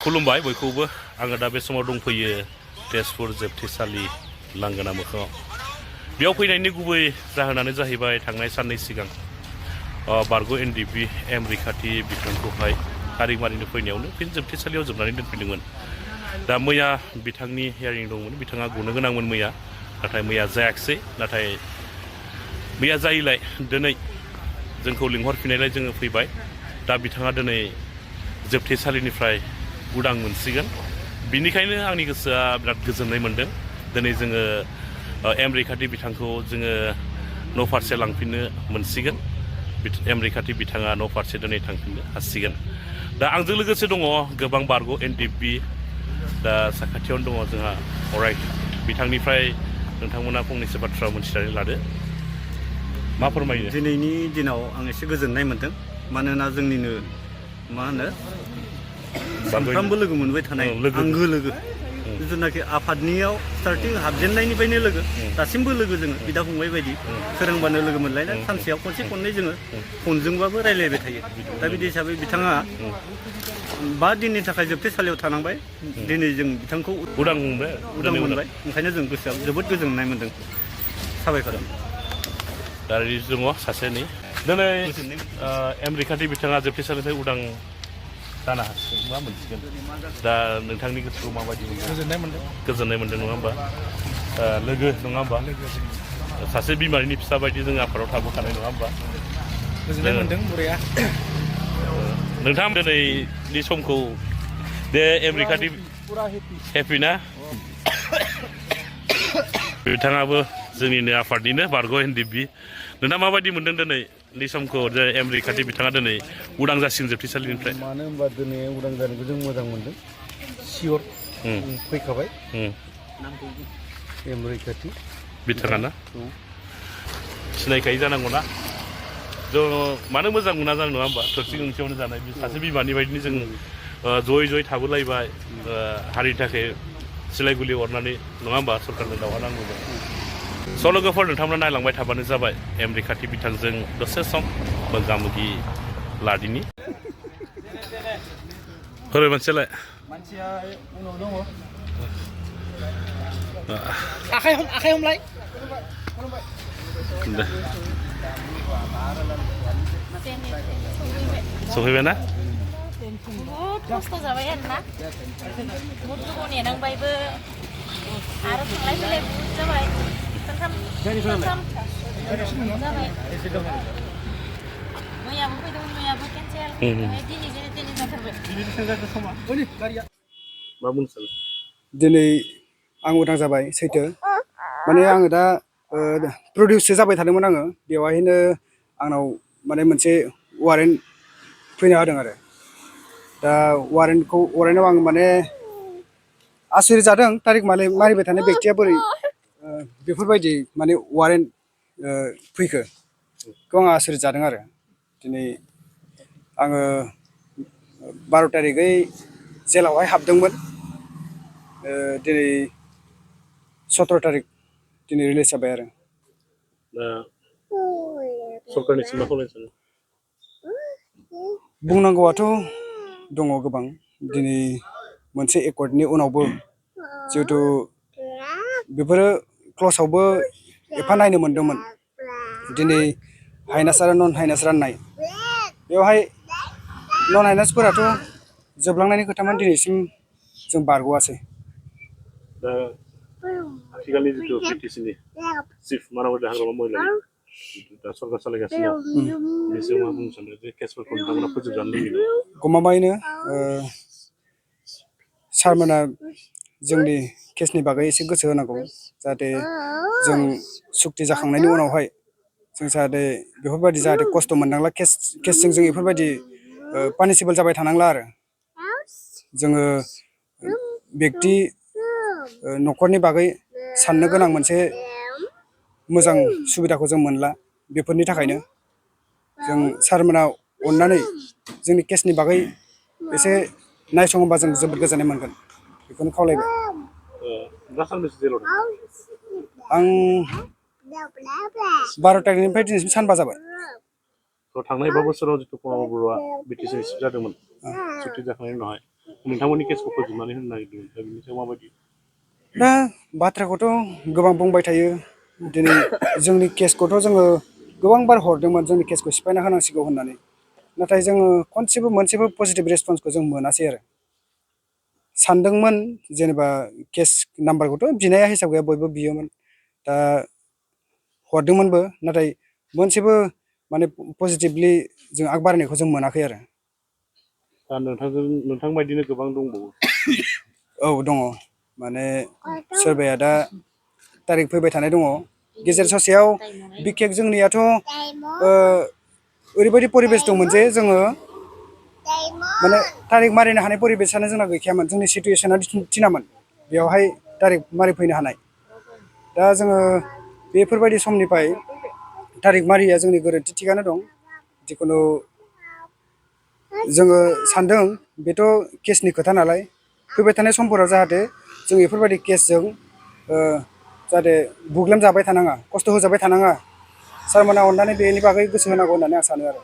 खुलुमबाय बयखौबो आङो दा बे समाव दंफैयो तेजपुर जोबथेसालि लांगोना मोखाङाव बेयाव फैनायनि गुबै जाहोनानो जाहैबाय थांनाय साननै सिगां बारग' एनडिएफबि M.Rwikhati बिथांखौहाय तारिख मारिनो फैनायावनो फिन जोबथेसालियाव जोबनानै दोनफैदोंमोन। दा मैया बिथांनि हियारिं दंमोन, बिथाङा गनो गोनांमोन मैया, नाथाय मैया जायाखिसै। नाथाय मैया जायैलाय दिनै जोंखौ लिंहरफिननायलाय जोङो फैबाय। दा बिथाङा दिनै जोबथेसालिनिफ्राय उदां मोनसिगोन। बिनिखायनो आंनि गोसोआ बिराद गोजोननाय मोनदों। दिनै जोङो M.Rwikhati बिथांखौ जोङो न' फारसे लांफिननो मोनसिगोन। M.Rwikhati बिथाङा न' फारसे दिनै थांफिननो हासिगोन। दा आंजों लोगोसे दङ गोबां बारग' एनडिएफबि दा साखाथियावनो दङ जोंहा अराय बिथांनिफ्राय नोंथांमोना फंनैसो बाथ्रा मोनथिनानै लादो। मा फोरमायो? दिनैनि दिनाव आं एसे गोजोननाय मोनदों, मानोना जोंनिनो मा होनो सानफ्रामबो लोगो मोनबाय थानाय आंगो लोगो, जिथुनाखि आफादनियाव स्टार्टिं हाबजेननायनिफ्रायनो लोगो, दासिमबो लोगो जोङो बिदा फंबाय बायदि सोरांबानो लोगो मोनलायनाय, सानसेयाव खनसे खननै जोङो फनजोंबाबो रायलायबाय थायो। दा बिदि हिसाबै बिथाङा 5 दिननि थाखाय जोबथेसालियाव थानांबाय। दिनै जों बिथांखौ उदां मोनबाय, ओंखायनो जों गोसोआव जोबोद गोजोननाय मोनदों। साबायखर। दा दङ सासे नै दिनै M.Rwikhati बिथाङा जोबथेसालिनिफ्राय उदां जानो हासिगोन, मा मोनसिगोन। दा नोंथांनि गोसोखौ माबायदि मोनदों? गोजोननाय मोनदों नङा होमबा? लोगो नङा होमबा? सासे बिमानि फिसा बायदि जों आफादाव थाबोखानाय नङा होमबा? गोजोननाय मोनदों बुरैया। नोंथां दिनैनि समखौ दे M.Rwikhati हेपि ना? बिथाङाबो जोंनिनो आफादनिनो बारग' एनडिएफबि। नोंथाङा माबायदि मोनदों दिनैनि समखौ जे M.Rwikhati बिथाङा दिनै उदां जासिगोन जोबथेसालिनिफ्राय? मानो होनबा दिनै उदां जानायखौ जों मोजां मोनदों। सियर फैखाबाय M.Rwikhati बिथाङा ना? सिनायखायो जानांगौ ना? जों मानो मोजां मोना जानो, नङा होमबा? थोरसि गंसेयावनो जानाय सासे बिमानि बायदिनो जों जयै थाबोलायबाय, हारिनि थाखाय सिलाय गुलि अरनानै, नङा होमबा? सरकारनो दावहा नांगौमोन। स' लोगोफोर, नोंथांमोना नायलांबाय थाबानो जाबाय। M.Rwikhati बिथांजों दसे सम मोगा मोगि लादिनि। हरै मानसिया उनाव दङ। आखाइ हमलाय। सफैबाय ना? बहुत खस्थ' जाबाय आरोना, बहुत गोबाव नेनांबायबो आरो थांलाय फैलाय बहुत जाबाय, खनथाम जाबाय। मैयाबो फैदोंमोन, मैयाबो केन्सेल, दिनै जाथारबाय। मा बुंनो सानो? दिनै आं उदां जाबाय, सैथो। माने आङो दा प्रडिउससो जाबाय थादोंमोन आङो, बेवहायनो आंनाव माने मोनसे वारेन्ट फैनो होदों आरो। दा वारेन्टआव आं माने आसुरित जादों। तारिख मारिबाय थानाय बेक्तिया बोरै बेफोरबायदि माने वारेन्ट फैखो आं आसुरित जादों आरो। दिनै आङो 12 तारिखै जेलावहाय हाबदोंमोन, दिनै 17 तारिख दिनै रिलिज जाबाय आरो। दा सरकारनिसिम मा खावलायनो सानो? बुंनांगौआथ' दङ गोबां। दिनै मोनसे एकर्डनि उनावबो जिहेथु बेफोरो क्लसावबो एफा नायनो मोनदोंमोन। दिनै हाइनास आरो नन हाइनास राननाय, बेवहाय नन हाइनासफोराथ' जोबलांनायनि खोथामोन, दिनैसिम जों बारग'आसै। दा आथिखालनि जिथु बिटिसिनि चिफ मानावदे हाग्रामा महिलारि दा सरकार सालायगासिनो दं, बिसोर मा बुंनो सानो जे केसफोरखौ नोंथांमोना फोजोबजानो लुबैदों? गमामायैनो सारमोना जोंनि केसनि बागै एसे गोसो होनांगौ, जाहाथे जों सुक्ति जाखांनायनि उनावहाय जों जाहाथे बेफोरबायदि जाहाथे खस्थ' मोननांला, केसजों जों बेफोरबायदि पानिसिबोल जाबाय थानांला आरो। जोङो बेक्ति न'खरनि बागै साननो गोनां मोनसे मोजां सुबिदाखौ जों मोनला। बेफोरनि थाखायनो जों सारमोना अननानै जोंनि केसनि बागै एसे नायसङोबा जों जोबोद गोजोननाय मोनगोन, बेखौनो खावलायबाय। दा सानबेसे जेलाव दं? आं 12 तारिखनिफ्राय दिनैसिम सानबा जाबाय। थांनाय 5 बोसोराव जिथु प्रनब बरुवा बिटिसिनि चिफ जादोंमोन, सुक्ति जाखांनायनि उनावहाय नोंथांमोननि केसखौ फोजोबनानै होनो नागिरदोंमोन दा बिनि सायाव माबायदि दा बाथ्राखौथ' गोबां बुंबाय थायो दिनै जोंनि केसखौथ' जोङो गोबां बार हरदोंमोन जोंनि केसखौ सिफायना होनांसिगौ होननानै नाथाय जोङो खनसेबो मोनसेबो पजिटिभ रेसपन्सखौ जों मोनासै आरो सानदोंमोन जेनेबा केस नाम्बारखौथ' बिनाया हिसाब गैया बयबो बियोमोन दा हरदोंमोनबो नाथाय मोनसेबो माने पजिटिभलि जों आग बारायनायखौ जों मोनाखै आरो दा नोंथां बायदिनो गोबां दंबावो औ दङ माने सोरबाया दा तारिख फैबाय थानाय दङ गेजेर ससेयाव बिखेक जोंनियाथ' ओरैबायदि परिबेस दंमोन जे जोङो माने तारिख मारिनो हानाय परिबेसानो जोंना गैखायामोन जोंनि सिटुवेसना थिनामोन बेवहाय तारिख मारि फैनो हानाय दा जोङो बेफोरबायदि समनिफ्राय तारिख मारिया जोंनि गोरोन्थि थिगानो दं जिखुनु जोङो सानदों बेथ' केसनि खोथा नालाय फैबाय थानाय समफोराव जाहाथे जों बेफोरबायदि केसजों जाहाथे बुग्लेमजाबाय थानाङा खस्थ' होजाबाय थानाङा सारमोना अननानै बेनि बागै गोसो होनांगौ होननानै आं सानो आरो